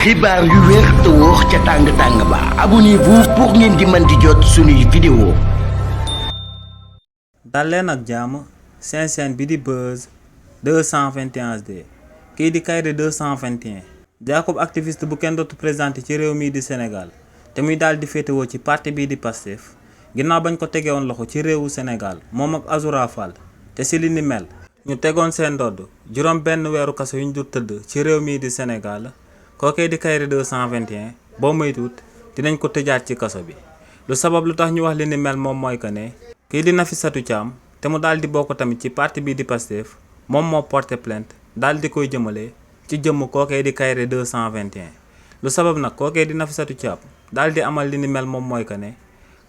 xibaar yu wér te wóor ca tàng ba abonnez-vous pour ngeen di mën di jot suñuy vidéo. dal leen ak jàmm seen chaîne bi di Buzz 221HD kii di Kairé 221 Jacob activiste bu kenn dootu présenté ci réew mii di Sénégal te muy daal di féetewoo ci parti bii di Pastef ginnaaw bañ ko tegewoon loxo ci réewu Sénégal moom ak Azoura Fall te si li ni mel ñu tegoon seen ndodd juróom benn weeru kaso yu ñu du tëdd ci réew mii di Sénégal kookee di Kairé 221 boo moytuwut dinañ ko tëjaat ci kaso bi lu sabab lu tax ñu wax li ni mel moom mooy que ne kii di Nafissatou Thiam te mu daal di bokk tamit ci parti bii di Pastef moom moo porté plainte daal di koy jëmale ci jëmm kookee di Kairé 221 lu sabab nag kookee di Nafissatou Thiam daal di amal li ni mel moom mooy que ne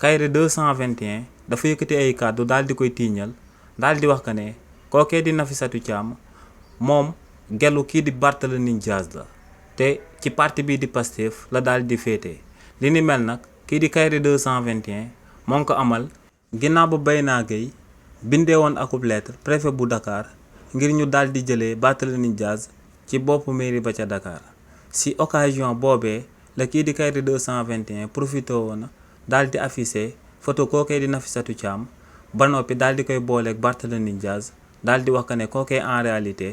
Kairé 221 dafa yëkkati ay kàddu daal di koy tiiñal daal di wax que ne kookee di Nafissatou Thiam moom gelu kii di Barthélémy Dias la te ci parti bii di Pastef la daal di féete li ni mel nag kii di Kairé 221 moo ngi ko amal ginnaaw ba Bayna Gueye bindee woon akub lettre préfet bu Dakar ngir ñu daal di jëlee Barthélémy Dias ci boppu mairie ba ca Dakar si occasion boobee la kii di Kairé 221 profité woon daal di affiché photo kookee di Nafissatou Thiam ba noppi daal di koy booleeg Barthélémy Dias daal di wax que ne kookee en réalité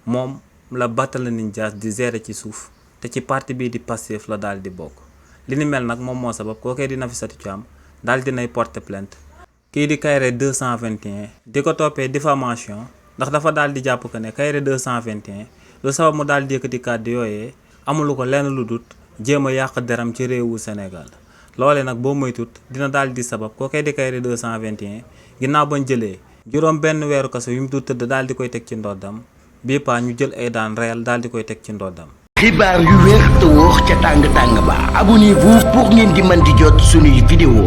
moom la Barthélémy Dias di gérer ci suuf te ci parti bii di Pastef la daal di bokk li ni mel nag moom moo sabab kookee di Nafissatou Thiam daal di nay porter plainte kii di Kairé 221 di ko toppee diffamation ndax dafa daal di jàpp que ne Kairé 221 lu sabab mu daal di yëkkati kàddu yooyee amulu ko lenn lu dut jéem a yàq deram ci réewu Sénégal loole nag boo moytut dina daal di sabab kookee di Kairé 221 ginnaaw bañ jëlee juróom benn weeru kaso yu mu du tëdd daal di koy teg ci ndoddam bii paa ñu jël ay daan réel daal di koy teg ci ndoddam. xibaar yu wér te wóor ca tàng ba abonnez-vous pour ngeen di mën di jot suñuy vidéo.